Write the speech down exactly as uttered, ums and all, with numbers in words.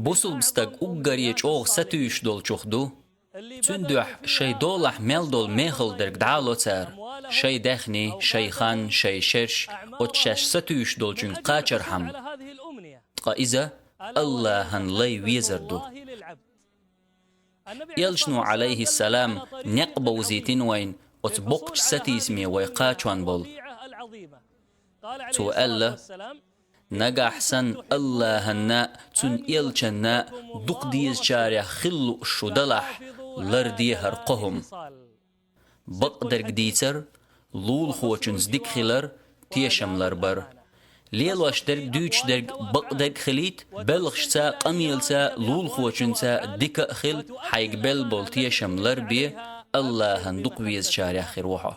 Бусулба стаг уггаре чӀогӀа сатуьйсуш долчух ду. Цуьнан дуьхьа шайн долахь мел долу мехала дерг дӀа а ло цара, шайн даьхни, шайн хан, шайн шераш, оцу шаьш сатуьйсуш долчуьнга кхачархьама. Ткъа иза Аллахьан лай везар ду. Элчано, Ӏалайхиссалам, некъ бовзийтина вайна оцу боккхачу сатийсаме вай кхачон болу. Цо аьлла: «Нагахь санна Аллахьанна а, цуьнан элчанна а дукха дезачарех хила лууш шу далахь, ларде хӀара кхо хӀума: бакъдерг дийцар, лулахочуьнца дика хилар, тешам ларбар. Лелош дерг, дуьйцуш дерг бакъдерг а хилийта, белхашца, къамелаца, лулахочуьнца дика а хила, хьайга белла болу тешам ларбе, Аллахьан дукха везачарех хир ву хьо».